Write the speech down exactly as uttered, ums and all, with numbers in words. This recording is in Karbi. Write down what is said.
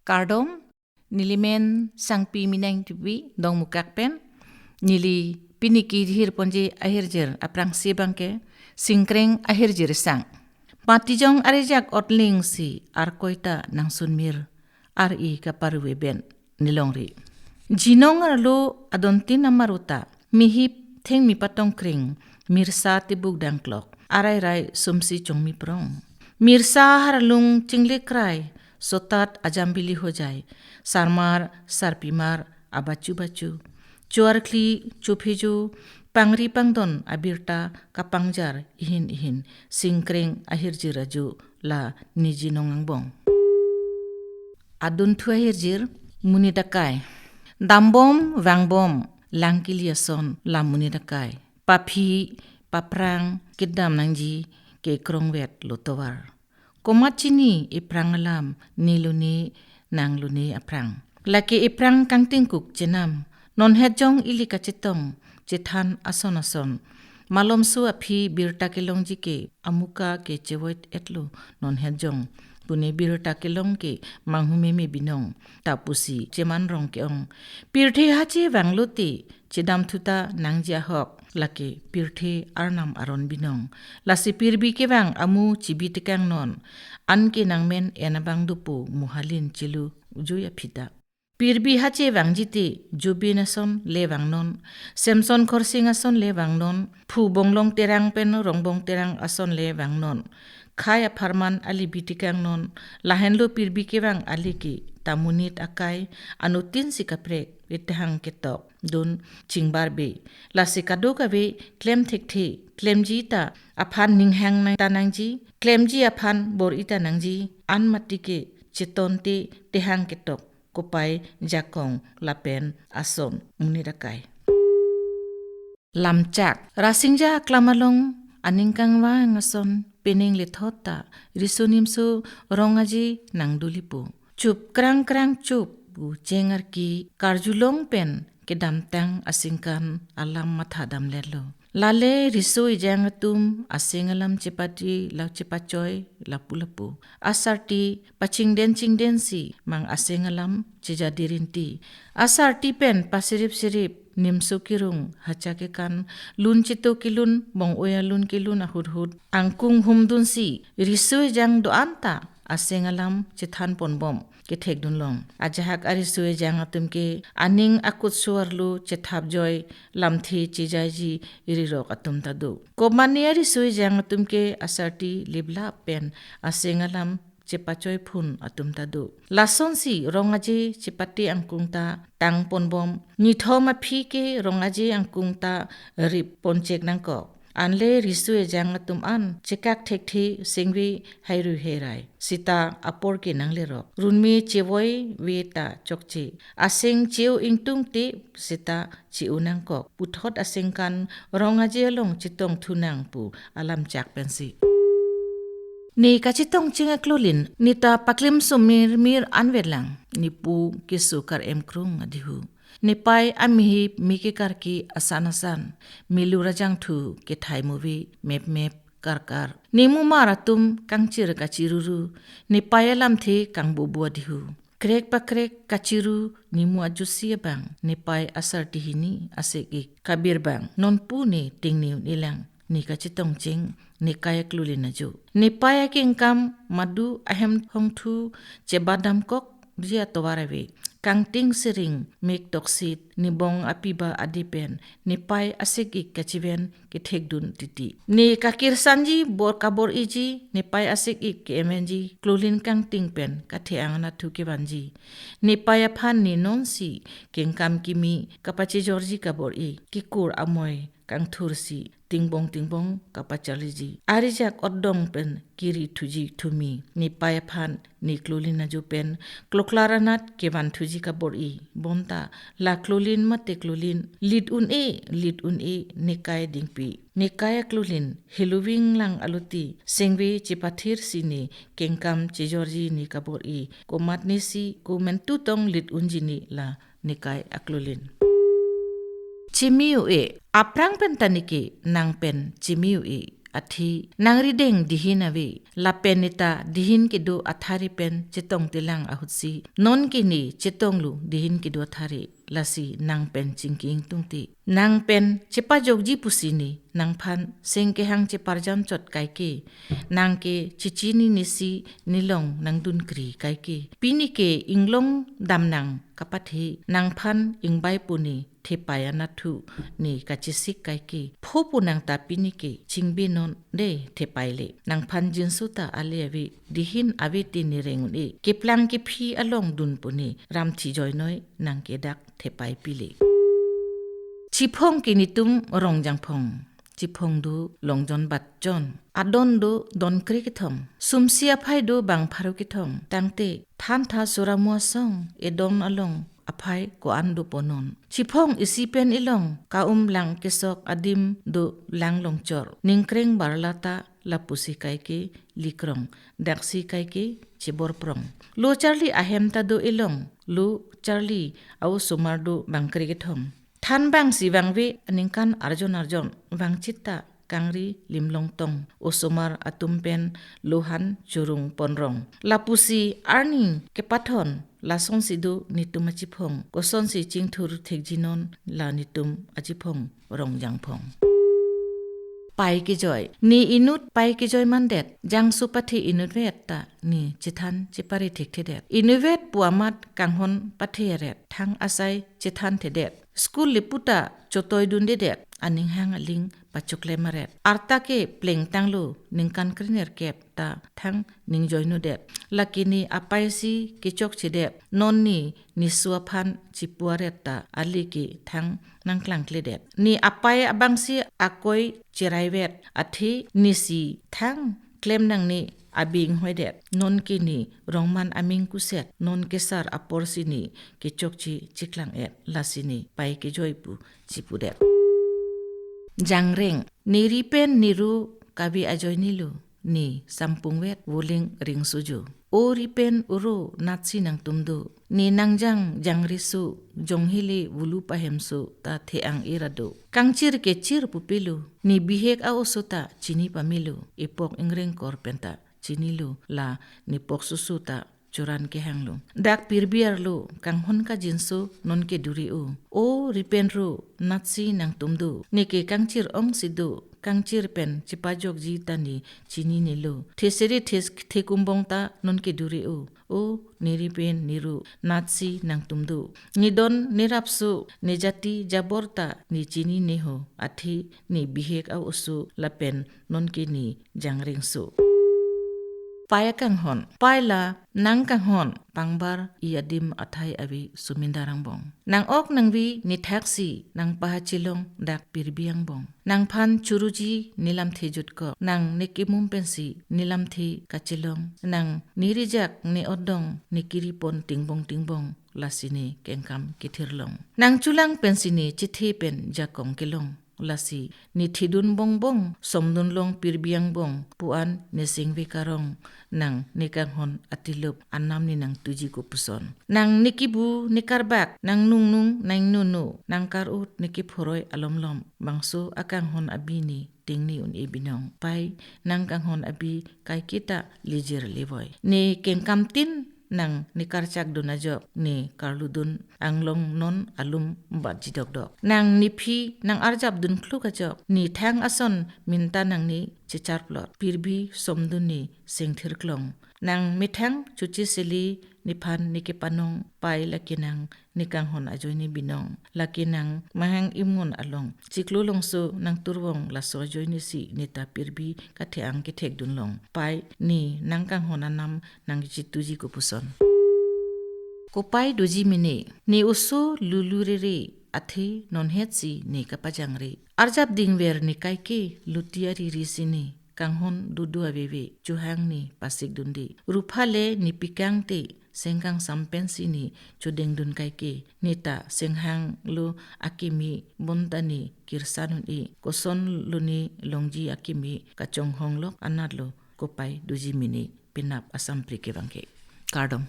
Kardom, nelimen Sangpi Minang Tipi, Dongmukak pen, neli pini kehirponji ahirjir aphrangsi abangke, Singkreng ahirjir sang. Patijong arijak otlingsi arkoi ta nangsunmir, ar-i kaparve pen nelongri. Jinong arlo adontin amaruta, mihip thengmi patongkring, mirsa tibuk dangklok, arairai sumsi chongmi prong. Mirsa harlung chinglikrai, sotat ajambili hojai, sarmar, sarpimar, abachu bachu. Chuarkli, chupheju, pangri pangdon abirta kapangjar ihin ihin, Singkreng ahirjir ajo la ne jinong angbong. Adunthu ahirjir, monit akai. Dambom, vangbom, langkili ason la monit akai. Paphi, paphrang, kedam nangji kekrongvet lo tovar. Komat chini ephrang alam, ne lone, nang lone aphrang. Lake ephrang kangtingkuk chenam, non hetjong ili kachetong, chethan ason ason. Malomso aphi birta kelongji ke, amuka ke chevoit etlo, non hetjong. Pune birta kelong ke, manghumeme binong, ta pusi, cheman rong ke-ong. Pirthe hache vanglote, chedamthu ta nangji ahok, lake pirthe arnam aron binong. Lasi pirbi kevang amu chibi tekang non. Anke nangmen en abang dopo muhalin chelu jui aphita. Pirbi hache vangjite Jubin ason le vangnon. Semson Khorsing ason le vangnon. Phu Bonglong Terang pen Rongbong Terang ason le vangnon. Khai apharman ali bi tekang non. Lahenlo pirbi kevang ali ke ta monit akai. Anuttin si kaprek, itehang ketok dun chingbar be. Lasi kadokave klem thekthe, klemji ta aphan ninghang nang ta nangji, klemji aphan bor-i ta nangji, an mati ke chetonte tehang ketok, kopai jakong lapen ason monit akai. Lamchak, Rasingja aklam along, aning kangvang ason, pening lethot ta, riso nimso rong aje nangdolipo. Chup krang krang chup, pu cheng arki, karjulong pen, kedamtang asingkan, alam matha damletlo. Lale riso ejang atum, aseng alam chepati, la chepachoi, lapu lapu. Asarti, pachingden chingden si, mang aseng alam, chejadi rinti. Asarti pen, pasirip sirip, nimso kirung, hacha kekan, lun chito kelun, bong-oi alun kelun ahut hut, angkung humdun si, riso ejang do-an ta, aseng alam chethan ponbom, kethek dunlong. Ajahak ariso ejang atum ke, aning akutso arlo chethap joi, lamthe chejaiji rirok atum ta do. Komat ne ariso ejang atum ke, asarti liplap pen, aseng alam chepachoi phun atum ta do. Lasonsi rong aje chepate angkung ta tang ponbom. Nithom aphi ke rong aje angkung ta rip ponchek nangkok. Anle riso ejang atum an chekak thekthe sengve hairui hairai. Sita apor ke nanglerok. Runme chevoi ve ta chokche. Aseng cheu ingtungte sita che-o nangkok. Puthot asengkan rong aje along chetong thunang pu alamchak pensi. Ne kachetong cheng aklolin, ne ta paklim sumir mir anvetlang, ne pu keso kar-em krung adihu. Nepei amihip meke karki asan asan, melu rajangthu kethai muvi mep mep kar kar. Ne mumar atum kangchir kachiruru, nepei alamthe kangbubu adihu. Krek pakrek kachiru ne mu ajusi abang, nepei asarti hini asek ik kabir bang, nonpu ne tingni un-elang, ne kachetong cheng, nekai aklolin ajo. Nepei akengkam madu ahem hongthu chebadam kok ji atovar ave. Kangting sering mek toksit, ne bong apiba adi pen, nepei asek ik kachiven kethekdun titi. Ne kakirsanji bor kabor-iji, nepei asek ik ke-emenji, klolin kangting pen kathe-ang anatthu kevanji. Nepei aphan ne nonsi kengkam kimi kapachejorji kabor-i, kikur amoi kangthursi tingbong tingbong kapacharliji. Arijak otdong pen kiri thuji thumi. Nepei aphan ne klolin ajo pen kloklar anat kevanthuji kabor-i. Bonta la klolin mate klolin, lit un-e, lit un-e, nekai dingpi. Nekai aklolin, heloving lang aluti, sengve chepathirsi ne kengkam chejorji ne kabor-i. Komatnesi komentu tong lit unji ne la nekai aklolin. Chimi u-e, aphrang pen ta neke nang pen chimi u-e, Athe nangrideng dihin ave. Lapen neta dihin kedo athare pen chetong telang ahutsi, non ke ne chetonglo dihin kedo athare. Lasi nang pen chingki ingtungte. Nang pen chepajokji pusi ne nangphan seng kehang cheparjam chot kaike. Nang ke chechinine si nelong nangdunkri kaike. Pini ke inglong damnang kapathe, nangphan ingbai pu ne thepai anathu ne kachesik kaike. Pho pu nang ta pini ke chingbe non de thepai le. Nangphan jinso ta ale ave, dihin ave te ne reng un-e. Keplang kephi along dun pu ne ramthi joinoi nang ke dak thepai pile. Chiphong ke netum Rongjang phong. Chiphong do Longjon Batjon. Adon do don kre kethom. Sumsi aphai do bang pharo kethom. Tangte thantha suramu asong, edon along aphai ko-an do ponon. Chiphong isi pen ilong, ka-um lang kesok adim do lang longchor. Ningkreng barlata lapusi kaike likrong, daksi kaike chiborprong. Lo charli ahem ta do ilong, lo charli a-osomar do bang kre kethom. Thanbang si vangve aningkan arjon arjon, vangchit ta kangri limlong tong, osomar atum pen lohan churung ponrong. Lapusi arni kepathon, lasonsi do netum achiphong, kosonsi chingthur thekjinon la netum achiphong Rongjang phong. Pai kejoi. Ne inut pai kejoi mandet, jangso pathe inutvet ta ne chethan chepare thekthedet. Inutvet pu amat kanghon pathe aret, thang asai chethan thedet. School le puta chotoi dundedet, aning hang aling pachoklem aret. Arta ke plengtanglo ningkan krenerkep ta thang ningjoinodet. Lake ne apai si kechokchedet, non ne neso aphan chipu aret ta ale ke thang nangklangkledet. Ne apai abangsi akoi cheraivet, athe nesi thang klem nangne abi inghoidet. Non ke ne rongman aming kuset, non kesar aporsi ne kechokche chiklang-et, lasi ne pai kejoi pu chipudet. Jangreng. Ne ri pen ne ru kave ajoinelo, ne sampungvet voling ringsuju. O ri pen uru natsi nangtum do, ne nangjang jangrisu, jonghili vulu pahemsu ta the-ang irado. Kangchir kechir pupilo, ne bihek a-oso ta chini pamelo, ipok ingrengkor pen ta chinilo, la nepok susu ta choran kehanglo. Dak pirbi arlo kanghon kajinso non ke duri o. O ri pen ru natsi nangtum do, ne ke kangchir ongsi do, kangchir pen chepajokji ta ne chininelo. Theseri thes thekumbong ta non ke duri o. O ne ri pen ne ru natsi nangtum do, ne don ne rapso, ne jati jabor ta ne chinine ho, athe ne bihek a-oso lapen non ke ne jangrengso. Pai akanghon. Pai la nang kanghon pangbar i adim athai ave Sumindar angbong. Nang-ok nangvi ne thaksi nangpahachilong dak pirbi angbong. Nangphan churuji ne lamthe jutkok. Nang ne kimum pensi ne lamthe kachelong. Nang ne rijak ne odong ne kiripon tingbong tingbong, lasi ne kengkam kethirlong. Nang chulang pensi ne chethe pen jakong kelong. Lasi ne thidun bongbong, somdun long pirbi angbong, pu-an ne singve karong, nang ne kanghon atilup anam ne nangtuji kopuson. Nang ne kibu ne karbak, nang nungnung nang nunu, nang kar-ut ne kiphoroi alomlom, bangso akanghon abi ne tingne un-e binong. Pai, nang kanghon abi kaiketa lijir livoi. Ne kengkamtin nang ne karchak dun ajok, ne karlu dun anglong non alum batji dokdok. Nang nephi nang arjap dun kluk ajok, ne thang ason minta nang ne checharplot. Pirbi somdun ne singthirklong. Nang methang chuchi sili nephan ne kepanong, pai lake nang ne kanghon ajoine binong. Lake nang mahang imun along chiklo longso nang turvong, laso ajoine si neta pirbi kathe-ang kethekdunlong. Pai, ne nang kanghon anam nang chituji kopuson. Kopai doji mene, ne oso lulu rere, athe nonhet si ne kapajangre. Arjap dingver ne kaike luti ariri si ne kanghon dudu aveve, chuhang ne pasik dunde. Rupha le ne pikang te sengkang sampen si ne chudeng dun kaike, neta senghang lo akimi bonta ne kirsan un-e, koson lo ne longji akimi kachonghong lok anat lo. Kopai doji mene, penap Assam pri kevang ke. Kardom.